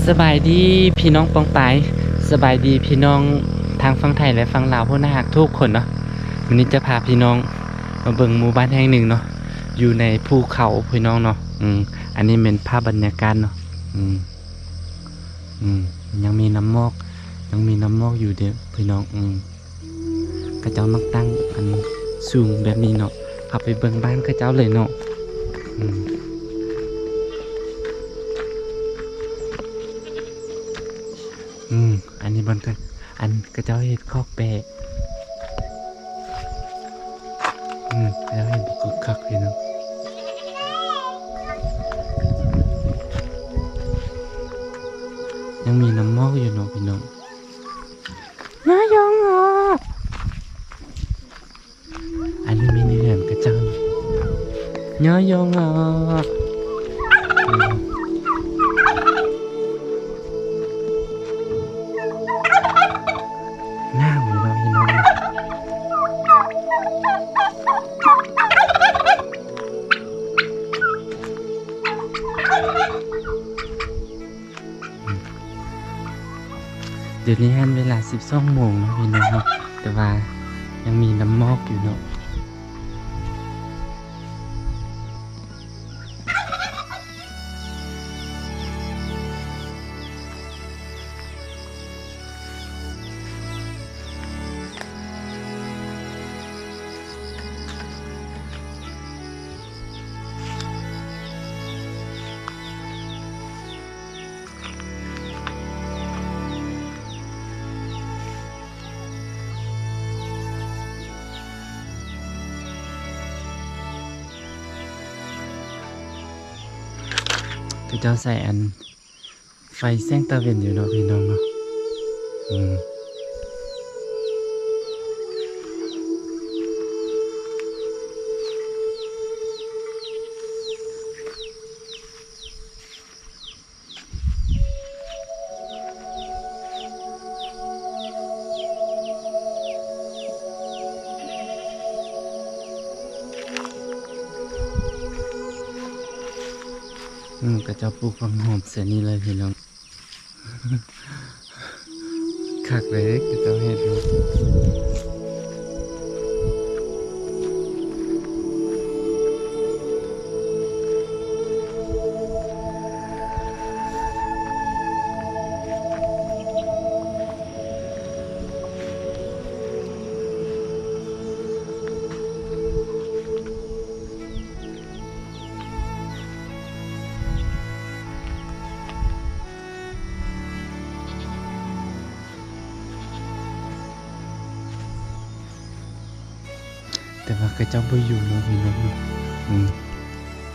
ສະບາຍດີພີ່ນ້ອງປ້ອງປາຍ, ສະບາຍດີພີ່ນ້ອງທາງຝັ່ງໄທ ແລະ ຝັ່ງລາວຜູ້ໜ້າຮັກທຸກຄົນເນາະ. ມື້ນີ້ຈະພາພີ່ນ້ອງມາເບິ່ງໝູ່ບ້ານແຫ່ງໜຶ່ງເນາະ ຢູ່ໃນພູເຂົາພີ່ນ້ອງເນາະ. ອືມ ອັນນີ້ແມ່ນພາບບັນຍາກາດເນາະ. ອືມ ອືມ ຍັງມີນ້ຳໝອກ ຍັງມີນ້ຳໝອກຢູ່ເດີ້ພີ່ນ້ອງ. ອືມ ເຂົາເຈົ້າມັກຕັ້ງອັນສູງແບບນີ້ເນາະ. ເຮົາໄປເບິ່ງບ້ານເຂົາເຈົ້າເລີຍເນາະ. ອືມ ອືມ ອັນນີ້ບ່ອນ ອັນເຂົາເຈົ້າເຮັດຄອກແປະ. ອືມ ເຂົາເຈົ້າເຮັດຄອກຄັກຢູ່ເນາະ. ຍັງມີນ້ຳໝອກຢູ່ເນາະພີ່ນ້ອງ. ຍາຢອງອະ ອັນນີ້ແມ່ນເຮືອນເຂົາເຈົ້າ. ຍາຢອງອະ ໜາວເນາະພີ່ນ້ອງ. ດຽວນີ້ຫັ້ນເວລາສິບສອງໂມງເນາະພີ່ນ້ອງເນາະ, ແຕ່ວ່າຍັງມີນ້ຳໝອກຢູ່ເນາະ. ເຂົາເຈົ້າໃສ່ອັນ ໄຟແສງຕາເວັນຢູ່ເນາະພີ່ນ້ອງເນາະ. ອືມ ອືມ ເຂົາເຈົ້າປູກຜັກຫອມໃສ່ນີ້ເລີຍພີ່ນ້ອງ. ຄັກເລີຍ ເຂົາເຈົ້າເຮັດເນາະ. ແຕ່ວ່າເຂົາເຈົ້າບໍ່ຢູ່ເນາະພີ່ນ້ອງເນາະ. ອືມ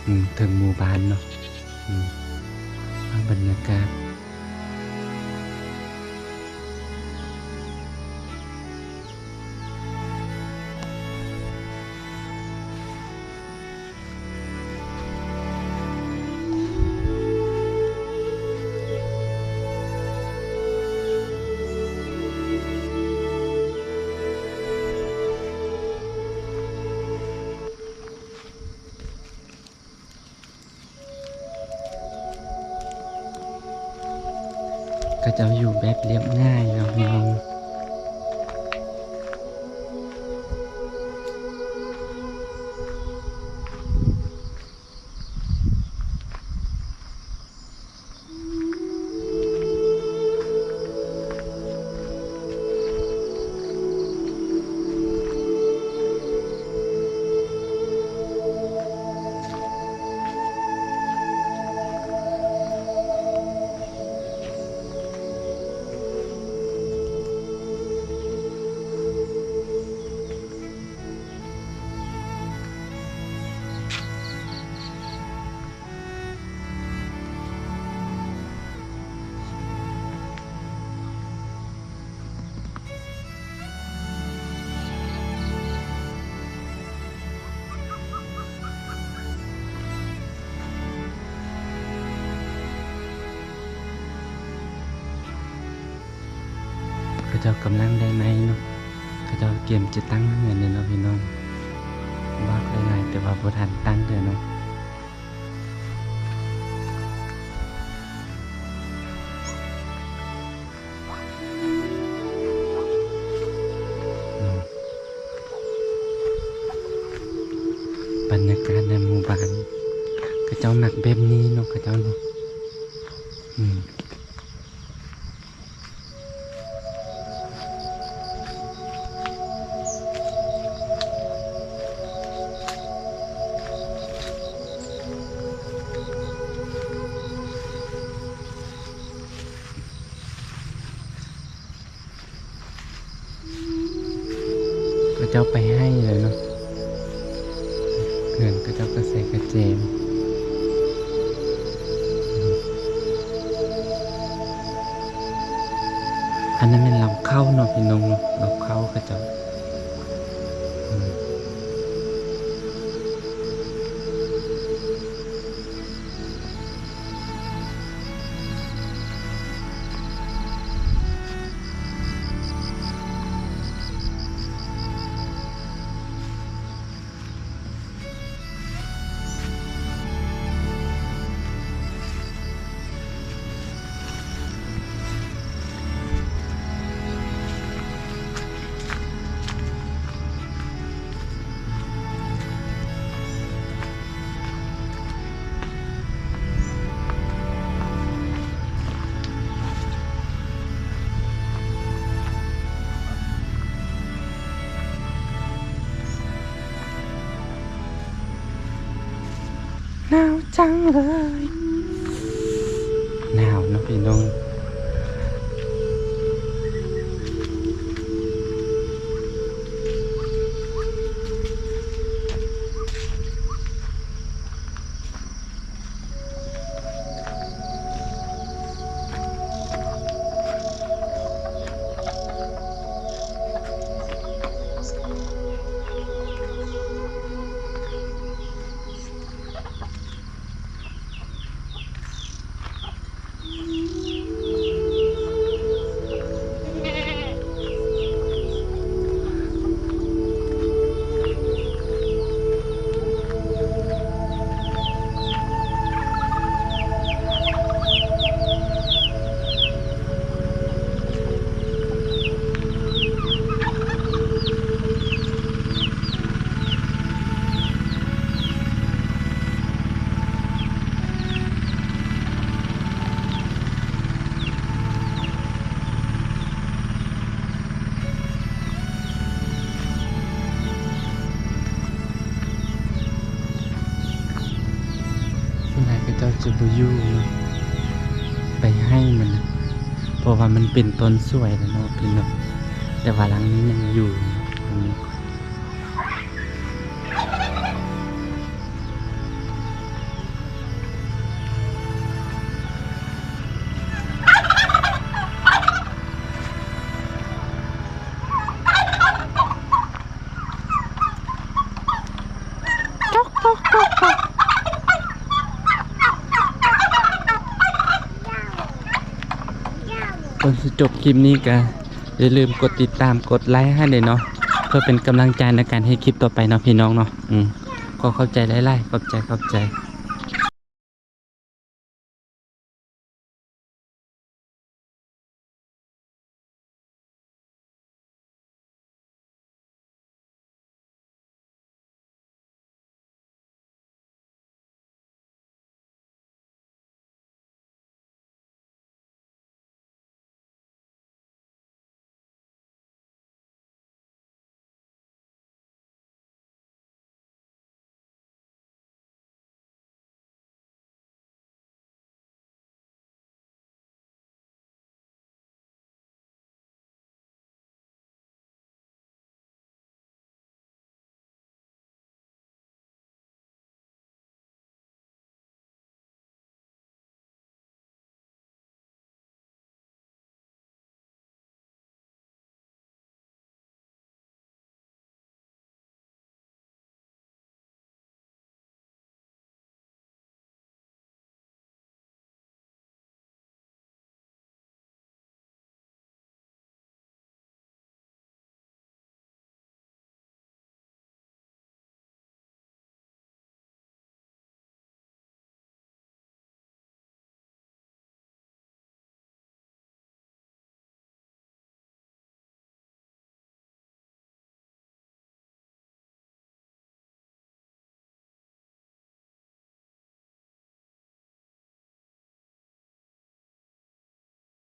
ອືມ ເຖິງໝູ່ບ້ານເນາະ. ອືມ ພາບບັນຍາກາດ ເຂົາເຈົ້າຢູ່ແບບລຽບງ່າຍເນາະພີ່ນ້ອງ. ເຂົາເຈົ້າກຳລັງໄດ້ໄມ້ເນາະ, ເຂົາເຈົ້າກຽມຈະຕັ້ງເຮືອນແລ້ວເນາະພີ່ນ້ອງ. ວາກຫຼາຍໆ ແຕ່ວ່າບໍ່ທັນຕັ້ງເທື່ອເນາະ. ເ ເຈົ້າມັກແບບນີ້ເນາະ ເຂົາເຈົ້າເນາະ ອືມ. ເຂົາເຈົ້າໄປໄຮ່ແລ້ວເນາະ ເຮືອນເຂົາເຈົ້າກໍໃສ່ກະແຈມ. ອັນນັ້ນແມ່ນເລົ້າເຂົ້າເນາະ ພີ່ນ້ອງເນາະ ເລົ້າເຂົ້າເຂົາເຈົ້າ ອືມ. ໜາວຈັງເລີຍ ໜາວເນາະພີ່ນ້ອງ. ສ່ວນຫຼາຍເຂົາເຈົ້າຈະບໍ່ຢູ່ເນາະ ໄປໄຮ່ມັນນະ ເພາະວ່າມັນເປັນຕອນສວຍແລ້ວເນາະ ພີ່ນ້ອງ ແຕ່ວ່າຫຼັງນີ້ຍັງຢູ່ເນາະ ຫຼັງນີ້. ກ່ອນຊິຈົບຄລິບນີ້ກະ ຢ່າລືມກົດຕິດຕາມ ກົດໄລໃຫ້ເດີເນາະ ເພື່ອເປັນກຳລັງໃຈໃນການເຮັດຄລິບຕໍ່ໄປເນາະ ພີ່ນ້ອງເນາະ. ອືມ ຂໍຂອບໃຈຫຼາຍໆ ຂອບໃຈ ຂອບໃຈ.